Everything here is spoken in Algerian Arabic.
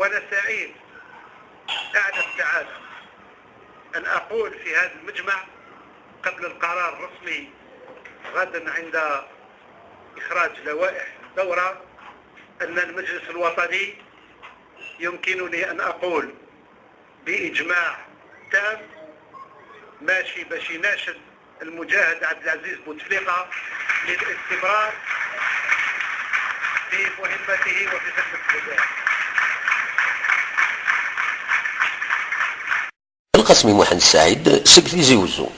وأنا سعيد أعلى السعادة أن أقول في هذا المجمع قبل القرار الرسمي غدا عند إخراج لوائح الدورة أن المجلس الوطني يمكنني أن أقول بإجماع تام ماشي باش يناشد المجاهد عبد العزيز بوتفليقة للاستمرار في مهمته وفي خدمة الجزائر. القاسمي محمد سعيد، سكتيزي وزو.